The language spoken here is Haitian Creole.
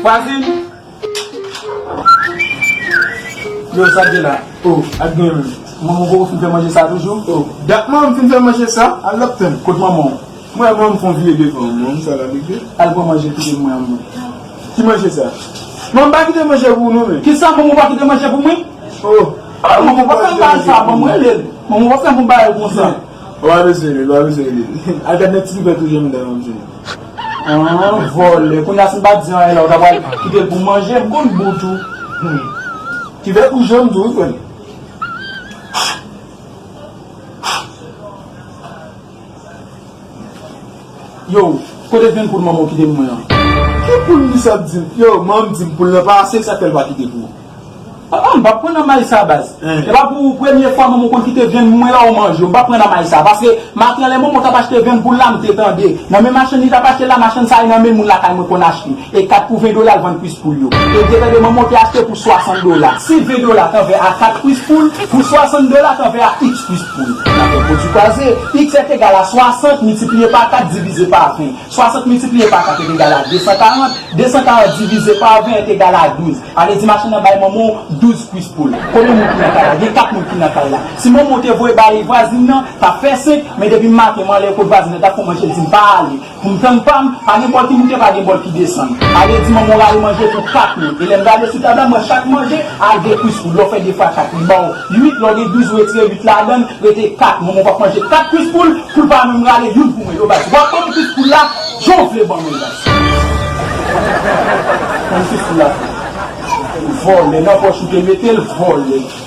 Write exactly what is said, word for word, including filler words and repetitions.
Vwazin. Yo, sa k gen la? Oh, ak gen menm. Manman poko fin fè manje sa toujou? Oh, dat manman fin fè manje sa, al l ap tann. Kot manman w? Mwen, manman fè yon vire devan mwen, sa la, nèg yo. Al pran manje kite mwen an mwen. Ki manje sa? Manman pa kite manje pou ou non, men. Kisa manman pa kite manje pou mwen? Oh. Ah, manman pa fè yon bagay sa, ban mwen rele l. Manman pa fè yon bagay konsa. Ou pa bezwen rele l, ou pa bezwen rele l. Al gad nan ti kouvèt ou janm dan manman. Ah, vòlè. Kounye a si m pa t di anyen la, ou ta pral kite l pou manje, m konn bout ou. Hmm. Kivèt ou janm di w, wi, frè m. Yo, kote vyann poul manman w kite pou mwen an? Ki poul li sa ap di m? Yo, manman m di m poul lan pa ase, sa fè l pa kite pou ou. Ah, ah, m p ap pran nan may sa, baz. Hein. E pa pou premye fwa manman w konn kite vyann mwen la ou manje. M p ap pran nan may sa. Paske maten an lè manman w t ap achte vyann poul la, m te tande. Nan men machann li t ap achte la, machann sa e nan men moun lakay mwen konn achte. E kat pou ven dola l vann kwis poul yo. E m te tande manman w te achte pou swasant dola. Si ven dola t anvè a kat kwis poul, pou swasant dola t anvè a iks kwis poul. N ap fè pwodui kwaze, iks est égal à soixante multiplié par quatre divisé par vingt. Swasant miltipliye pa kat est égal à deux cent quarante. Deux cent quarante divisé par vingt est égal à douze. Ale di machann nan bay manman w douz kwis poul. Konbyen moun ki nan kay la? Gen kat moun ki nan kay la. Si manman w te voye bay vwazin nan, t ap fè senk, men depi maten m anlè kot vwazin nan, t ap fè manje, l di m pa ale. Pou m tann pa m, pa gen bòl ki moute, pa gen bòl ki desann. Ale di manman w rale manje pou kat moun. E lè m gade sou tab la, m wè chak manje a de kwis poul. Lè w fè de fwa kat, li ba w uit, lè w gen douz, ou retire uit ladan l, rete kat. Manman w p ap manje kat kwis poul, pou l pa menm rale youn pou mwen. Yo, baz, w ap ban m kwis poul la, jan w vle ban mwen, baz. Ban m kwis poul la. Vòlè, nan pòch ou te mete l, vòlè.